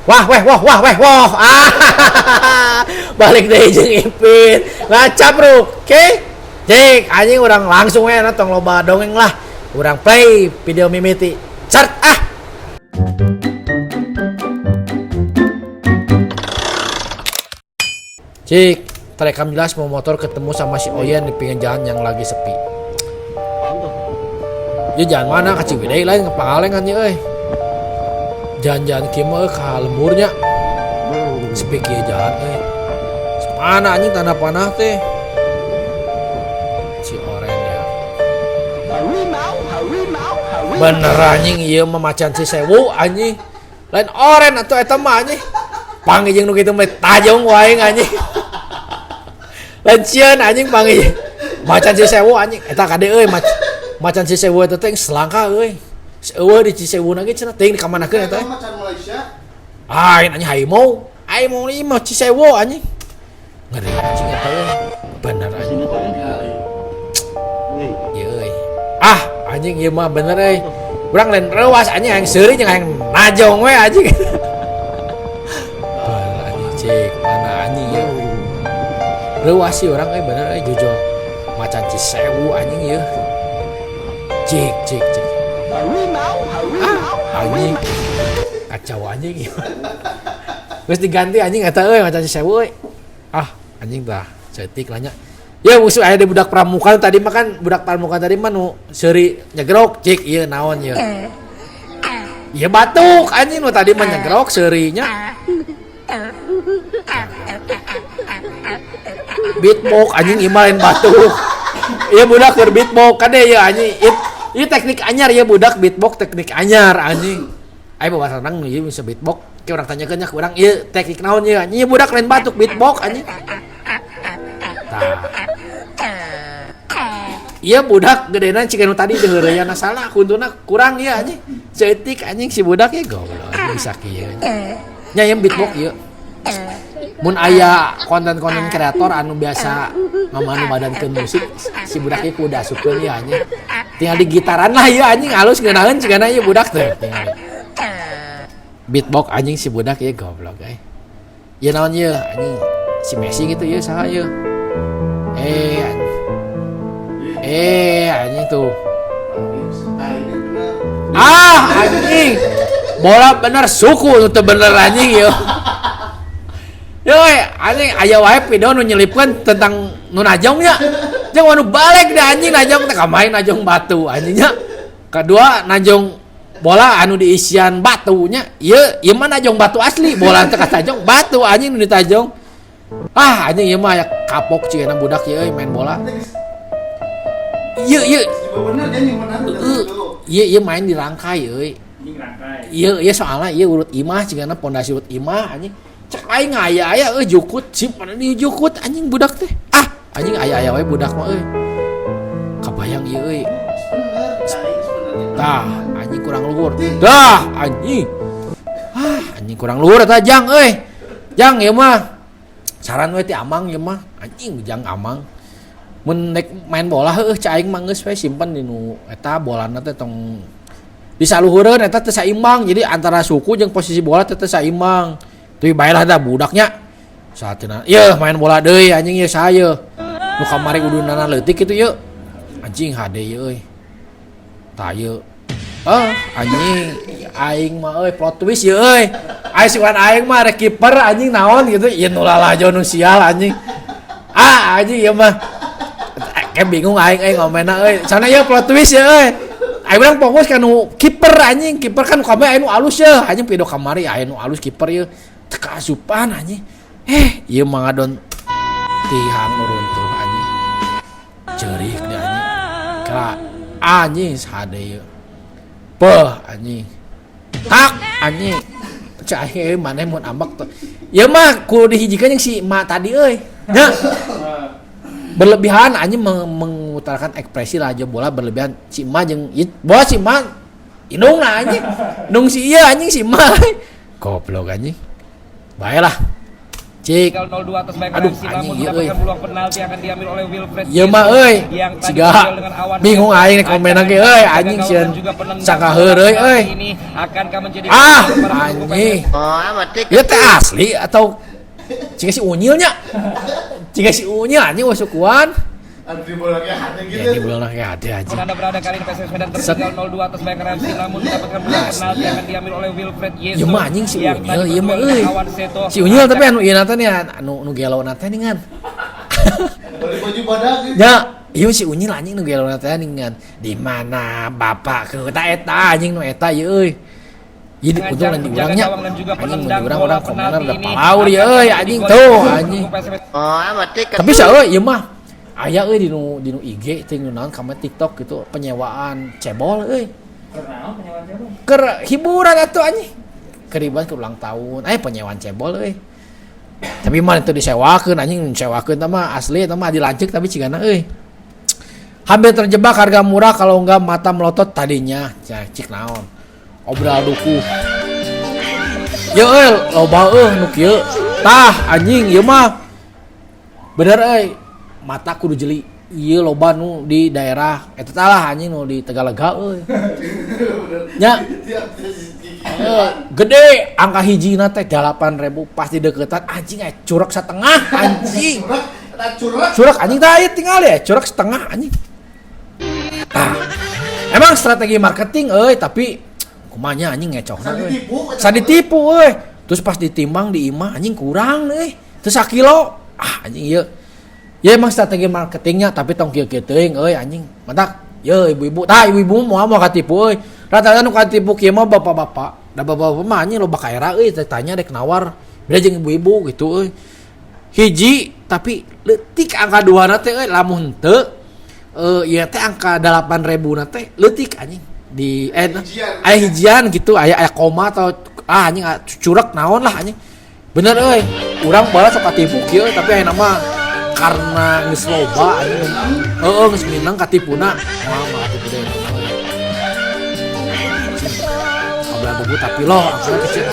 Wah weh wah wah weh wah. Ah, balik deui jeung Ipin. Ngacapruk. Oke. Cek anjing urang langsung we tong loba dongeng lah. Urang play video mimiti. Cert ah. Cik, terekam jelas mau motor ketemu sama si Oyen di pinggir jalan yang lagi sepi. Ya jalan mana ka Ciwidey lain ke Pangalengan ya euy. Jalan-jalan kieu mah ka lemburnya. Sepi kieu jalan euy. Mana anjing tanda panah teh? Si Oren ya. Bener anjing ieu mah macan Cisewu anjing. Lain oren atuh eta mah anjing. Panggih jeung nu kitu mah tajong wae anjing. Lain sieun anjing panggih. Macan Cisewu anjing eta kade euy macan Cisewu eta teh selangka euy. Eueuh di Cisewu na ge cenah teuing dikamanakeun eta. Macan Malaysia. Ah, anjing harimau. Harimau ieu mah Cisewu anjing. Ngeri anjing eta euy. Bener anjing. Ieu euy. Ah, anjing ieu mah bener euy. Urang lain reuas anjing hayang seuri jeung hayang najong we anjing. Bener anjing cek mana anjing ieu. Reuas sih urang euy bener euy jujur. Macan Cisewu anjing ieu. Cik cik cik. Ah, anjing. Kacau anjing ieu. Geus diganti anjing eta euy macan Cisewu euy. Ah, anjing tah cetik lah nya. Ya musuh aya di budak pramuka tadi mah kan budak pramuka tadi mah nu seuri nyegrok cik ieu naon ieu. Ieu batuk anjing nu tadi mah nyegrok seurinya. Beatbox anjing ieu mah lain batuk. Ieu budak keur beatbox kade ieu anjing. Ieu teknik anyar ieu budak beatbox teknik anyar anjing. Ayo bawa senang ieu bisa beatbox. Ke urang tanyakeun nya ke urang ieu teknik naon ieu anjing. Ieu budak lain batuk beatbox anjing. Tah. Ieu budak gedena cik anu tadi deureuyana salah kuntuna kurang ieu anjing. Ceutik anjing si budak ieu goblok bisa kieu. Nya ieu beatbox ieu. Mun aya konten-konten kreator anu biasa ngamanu badankeun musik si budak ieu kudu asupkeun ieu anjing. Tinggal di gitaran lah ieu anjing halus ngeunaheun cigana ieu budak teh tinggal. Beatbox anjing si budak ieu goblok euy. Ieu naon ieu anjing si Messi gitu ieu saha ieu. Anjing tuh. Ah, anjing. Bola bener suku nu teu bener anjing ieu. Yo, anjing aya wae video nu nyelipkeun tentang nu najong nya. Jeung anu balik deh anjing najong teh kamari najong batu anjing nya. Kedua najong bola anu diisian batunya. Ieu ieu mah najong batu asli, bola teh katajong batu anjing nu ditajong. Ah anjing ieu mah aya kapok cigana budak ieu main bola. Ieu ieu. Ieu ieu main di rangkai euy. Ieu ieu soalna ieu urut imah cigana pondasi urut imah anjing. Cek aing aya-aya euy jukut sip mana di jukut anjing budak teh. Ah anjing aya-aya we budak mah euy. Kabayang ieu euy. Tah anjing kurang luhur. Dah anjing. Ah anjing kurang luhur eta jang euy. Jang ieu mah. Saran we ti amang ieu mah anjing jang amang. Mun nek main bola heueuh cai aing mah geus we simpen di nu eta bolana teh tong disaluhureun eta teh saimbang. Jadi antara suku jeung posisi bola teh teh saimbang. Tuy bae lah da budaknya. Saatna ieu main bola deui anjing ieu saha ieu. Nu kamari udunana leutik kitu ieu. Anjing hade ieu euy. Tah ieu. Ah anjing aing mah euy plot twist ieu euy. Aing sugan aing mah rek kiper anjing naon gitu ieu nu lalajo nu sial anjing. Ah anjing ieu mah. Kayak bingung aing euy ngomena euy. Sana ieu plot twist ieu euy. Aing urang fokus ka nu kiper anjing. Kiper kan kamari aya nu alus ye. Anjing video kamari aya nu alus kiper ieu. Teu kaasupan anjing. Ieu mah ngadon tihang nu runtuh anjing. Ceurik deh anjing. Kela anjing sade ieu. Peuh anjing. Hak anjing. Cai euy maneh mun ambek teh. Ieu mah kudu dihijikeun jeung si emak tadi euy. Nya. Berlebihan anjing mengutarakan ekspresi laju bola berlebihan si emak jeung bola si emak indung lah anjing. Indung si ieu anjing si emak. Goblok anjing. Baiklah. Cik. Tinggal 0-2 atas Bhayangkara Aduh, FC, anjing, namun ieu euy. mendapatkan peluang penalti akan diambil oleh Wilfred Ieu mah euy, yang tadi siga berduel dengan Awan bingung Seto. aing nek komen Ancaman ge euy, penjaga anjing gawang sieun dan juga penendang sangka bola heureuy penalti euy. ini akankah menjadi Ah, gol para pendukung anjing. PSS? Ieu teh asli atau ciga si unyilnya? Ciga si unyil anjing wasukuan. Antri bola ke hati Ya ini gitu. belum ke hati anjing. Anda berada kali ini PSS Medan Set. tertinggal 0-2 atas Bhayangkara FC, namun mendapatkan peluang penalti akan diambil oleh Wilfred Yeso. Ieu mah anjing si yang unyil, tadi ieu mah berduel euy. dengan Awan Seto. Si unyil tapi anu ieu nate nih anu nu gelo nate nih ngan. Beli baju badak gitu. Ya, ieu si unyil anjing nu gelo nate nih ngan. Di mana bapak ke eta eta anjing nu eta ieu euy. Ieu untung Mengancam lain di penjaga urangnya. gawang dan juga Anjing mun di penendang urang bola urang komenar penalti udah ini palaur ieu akan euy menjadi anjing gol tuh yang anjing. pendukung PSS. Tapi sa euy ieu mah aya euy di nu IG teh nu naon kama TikTok gitu penyewaan cebol euy. Keur hiburan atuh anjing. Keribuan ke ulang tahun, penyewaan cebol euy. Tapi mah itu disewakeun anjing disewakeun tah mah asli eta mah dilancik tapi cigana euy. Hampir terjebak harga murah kalau enggak mata melotot tadinya. Cik naon. Obral duku. Ya euy, loba euy nu kieu. Tah anjing ieu mah. Bener euy, mata kudu jeli. Ieu loba nu di daerah eta tah lah anjing nu di Tegalega euy. Nya. Gede angka hijina teh 8.000 pas di deketan anjing curug setengah anjing. Curug, Curug anjing tah ieu tinggal ya, curug setengah anjing. Tah. Emang strategi marketing euy, tapi kumanya anjing ngecohna euy. Ditipu, Sa ditipu euy. Terus pas ditimbang di imah anjing kurang euy. Terus sakilo ah anjing ieu. Ya emang strategi marketingnya tapi tong kieu-kieu teuing euy anjing. Mantak ye ibu-ibu, tah ibu-ibu moal moal katipu euy. Rata-rata nu katipu kieu mah bapak-bapak. Da bapak-bapak mah anjing loba kaera euy teh tanya dek nawar. Beda jeung ibu-ibu gitu euy. Hiji tapi leutik angka 2 na teh euy lamun teu ieu teh angka 8.000 na teh leutik anjing. Di aya hijian gitu, aya aya koma atau ah anjing curug naon lah anjing. Bener euy, urang balas sok katipu kieu tapi ayeuna mah karena geus loba anjing. Heeh, geus minang katipuna. Moal mah katipu deui. Obral buku tapi loh angkana kecil.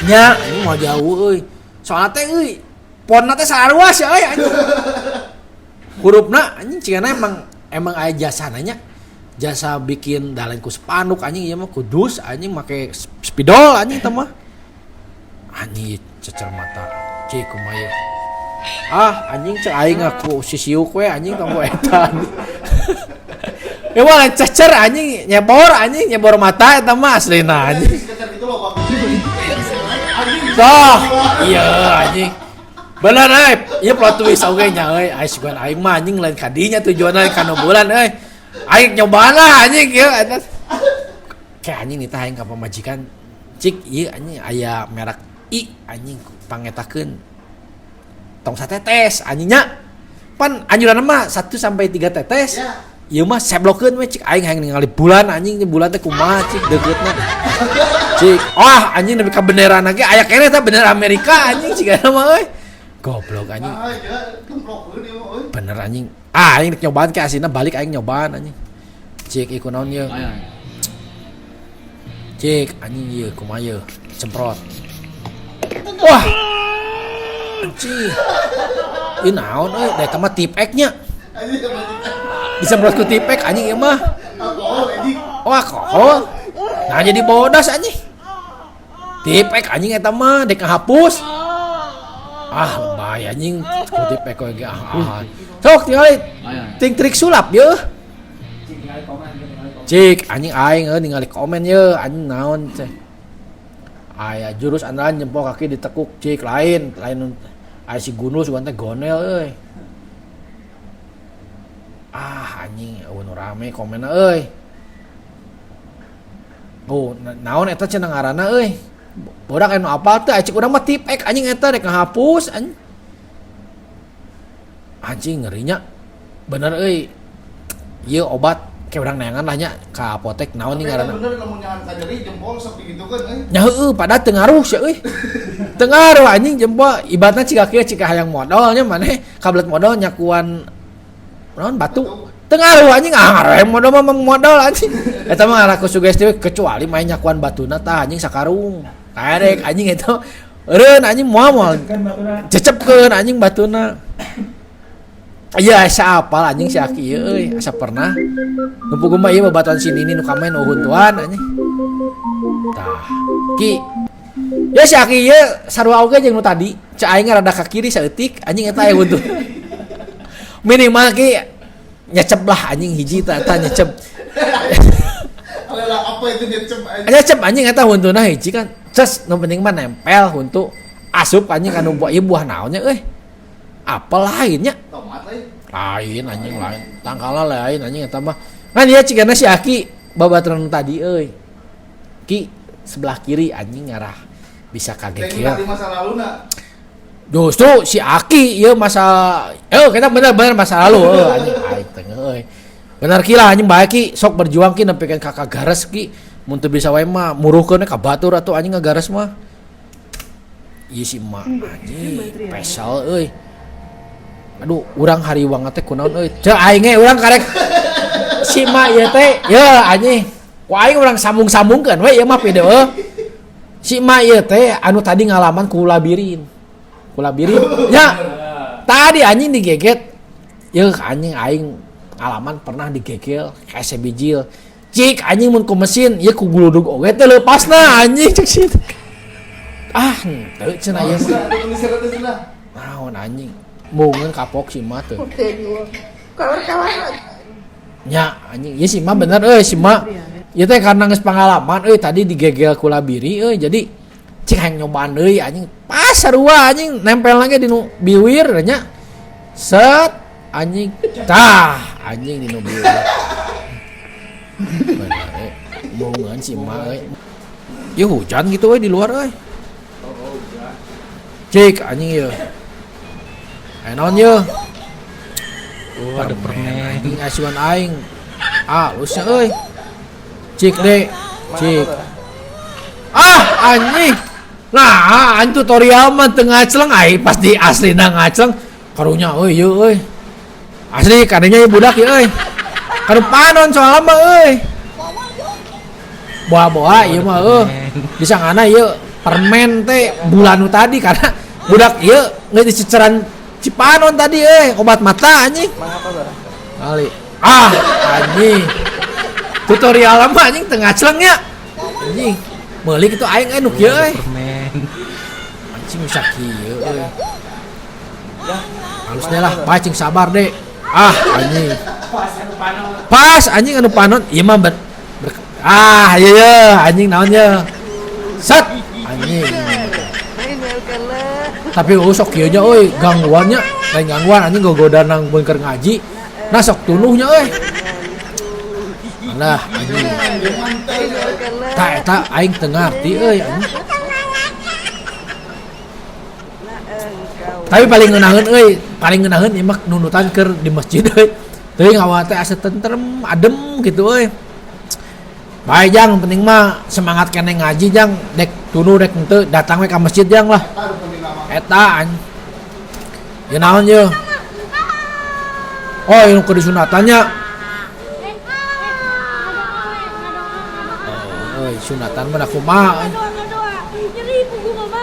Nya, ini mau jauh euy. Soalna teh euy, ponna teh sarua sia euy anjing. Hurufna anjing cigana emang aya jasana nya. Jasa bikin da lain ku spanduk anjing ieu mah kudus anjing make spidol anjing teh mah. Anjing cecer mata. Cik kumaha ieu. Ah anjing cek aing ngaku sisiuk we anjing tong eta. Ya mah lain cecer anjing nyebor anjing nyebor mata eta mah aslina anjing. Toh, iya anjing. Bener euy, ieu plot twist oge nya euy. Ai sugan aing mah anjing lain kadinya tujuanna lain kana bulan euy. Aing nyobaan lah anjing ieu eta. Kayak anjing nitah aing ka pamajikan. Cik ieu anjing aya merek I anjing pangetakeun. Tong satetes anjingnya. Pan anjuran mah 1 sampai 3 tetes. Ieu mah seblokeun we cik aing hayang ningali bulan anjing bulan teh kumaha cik deuketna. Cik, wah anjing nepi ka bendera ge aya keneh tah bendera Amerika anjing cigana mah euy. Goblok anjing. Bener anjing. Ah aing rek nyobaan ke asina balik aing nyobaan anjing. Cik ieu kunaon ieu? Cik anjing ieu kumaha ieu? Semprot. Wah. Anjing. Ieu naon euy? Da eta mah tip X nya. Disemprot ku tip X anjing ieu mah. Oh, alkohol. Nah jadi bodas anjing. Tip X anjing eta mah dek ngahapus. Ah lebay anjing ku tip X ge ah. Sok tingali ting trik sulap ye. Cik anjing aing euy ningali komen ye anjing naon teh. Aya jurus andalan jempol kaki ditekuk cik lain lain aya si Gundul sugan teh gonel euy. Ah anjing eueuh nu rame komenna euy. Oh naon eta cenah ngaranna euy. Bodak anu apal teh cik urang mah tip X anjing eta rek ngahapus anjing. Anjing ngerinya. Bener euy. Ieu obat kayak urang neangan lah nya ka apotek naon nih ngaranna. Bener lamun nyahan ka nyeri jempol sok digitukeun euy. Nya heueuh padahal teu ngaruh sia euy. Teu ngaruh anjing jempol ibaratna ciga kieu ciga hayang modal nya maneh kabelet modal nyakuan naon batu. Teu ngaruh anjing ah ngaruh modal mah modal anjing. Eta mah ngarah ku sugesti we kecuali main nyakuan batuna tah anjing sakarung. Karek anjing eta Eureun anjing moal moal cecepkeun anjing batuna. Iya, asa apal anjing si Aki ieu euy, asa pernah. Nu puguh mah ieu babatuan si Nini nu kamen uhuntuan anjing. Tah, Ki. Ya si Aki ieu sarua oge jeung nu tadi. Cek aing rada ka kiri saeutik anjing eta aya huntu. Minimal Ki nyecep lah anjing hiji tah eta nyecep. Alela apa itu nyecep anjing. Nyecep anjing eta huntuna hiji kan. Ces nu penting mah nempel huntu asup anjing kanu buah ieu buah naonnya euy. Apel lainnya. Tomat lain. Lain anjing lain. Tangkala lain anjing eta mah. Ngan ieu cigana si Aki babaturan tadi euy. Ki sebelah kiri anjing ngarah bisa kaget ya. Tadi masa laluna. Justru si Aki ieu masa kita bener-bener masa lalu euy anjing aing teh euy. Bener ki lah anjing bae ki sok berjuang ki nepikeun ka kagares ki mun teu bisa wae mah muruhkeun ka batur atuh anjing ngagares mah. Ieu si emak anjing pesel euy. Aduh, urang hariwang teh kunaon euy. Ceu aing ge urang karek si emak ieu teh, ye anjing. Ku aing urang sambung-sambungkeun we ieu mah video. Si emak ieu teh anu tadi ngalaman ku labirin. Ku labirin. Nya. Tadi anjing digeget. Yeuh anjing aing ngalaman pernah digegel kayak sebijil. Cik anjing mun ku mesin ieu ku guludug oge teh leupasna anjing cek si. Ah, henteu cenah ieu. Naon anjing. Mungkin kapok si mah tuh. Nya anjing ieu si mah bener euy si mah. Ieu teh karena geus pengalaman euy tadi digegel ku labiri euy jadi cik hayang nyobaan deui anjing. Pas sarua anjing nempel lagi di nu biwir nya. Set anjing tah anjing di nu biwir. Bener euy. Mungkin si mah euy. Ieu hujan gitu euy di luar euy. Cik anjing ieu. Ayo naon ye? Oh, ada permen. Anjing asuhan aing. Ah, lusnya euy. Cik deh. Cik. Ah, anjing. Nah, anjing tutorial mah teu ngacleng aing pasti aslina ngacleng. Karunya euy ieu euy. Asli kadenya ieu budak ieu euy. Kanu panon soalna mah euy. Boa-boa ieu mah euy. Disangana ieu permen teh bulan nu tadi karena budak ieu geus diceceran Cipanon tadi euy, obat mata anjing. Kali. Ah, anjing. Tutorial mah anjing teu ngacleng nya. Anjing. Meuli kitu aing euy nu kieu euy. Anjing bisa kieu euy. Halusnya lah, bae cing sabar deh. Ah, anjing. Pas anjing anu panon, ieu mah ah, ieu ye anjing naon ye. Set anjing. Tapi sok kieu nya euy, gangguannya, lain gangguan anjing gogoda nang mun keur ngaji. Nah sok tunuhnya euy. Alah anjing. Tah eta aing teu ngarti euy anjing. Tapi paling ngeunaheun euy, paling ngeunaheun ieu mah nundutan keur di masjid euy. Teuing hawa teh asa tentrem, adem gitu euy. Bae jang, penting mah semangat keneh ngaji jang, dek tunduh dek henteu datang we ka masjid jang lah. Eta anjing. Ieu naon ieu? Oh, ieu keur disunatan nya. Oh, euy, sunatan mah da kumaha.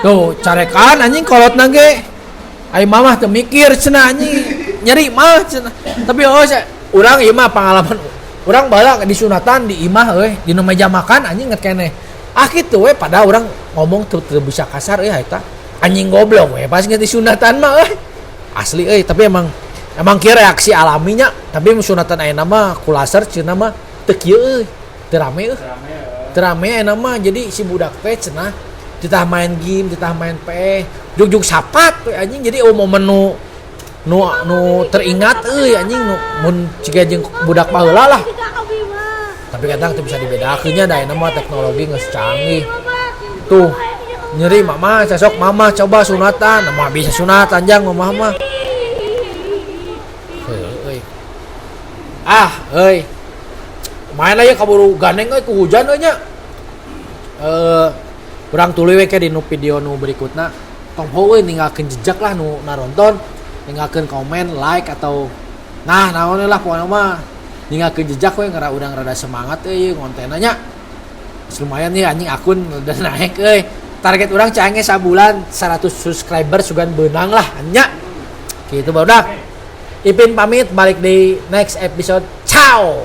Tuh, carekan anjing kolotna ge. Ai mamah teu mikir cenah anjing, nyeri mah cenah. Tapi oh urang ieu mah pengalaman urang baheula disunatan di imah euy, di nu meja makan anjing nget keneh. Ah kitu we padahal urang ngomong teu bisa kasar euy eta. Anjing goblok we pas geus disunatan mah euy. Asli euy, tapi emang kieu reaksi alaminya, tapi sunatan ayeuna mah ku laser cenah mah teu kieu euy. Teu rame euy. Teu rame ayeuna mah jadi si budak teh cenah titah main game, titah main PE, jug-jug sapat we anjing jadi momen nu nu teringat euy anjing nu mun ciga jeung budak baheula lah. Tapi kadang teu bisa dibedakeun nya da ayeuna mah teknologi geus canggih. Tuh, nyeri mama sosok mama coba sunatan, mah bisa sunatan jang mama mah. Heuh euy. Ah, euy. Main lah ya kaburu gandeng euy ku hujan euy nya. Urang tuluy we ke di nu video nu berikutna. Tong ho euy ninggalkeun jejak lah nu naronton, ninggalkeun komen, like atau nah naon lah pokona mah ninggalkeun jejak we ngara urang rada semangat euy ngontenna nya. Lumayan nih anjing akun udah naik euy. Target urang cek aing sabulan 100 subscriber sugan beunang lah nya. Gitu barudak. Ipin pamit, balik di next episode. Ciao.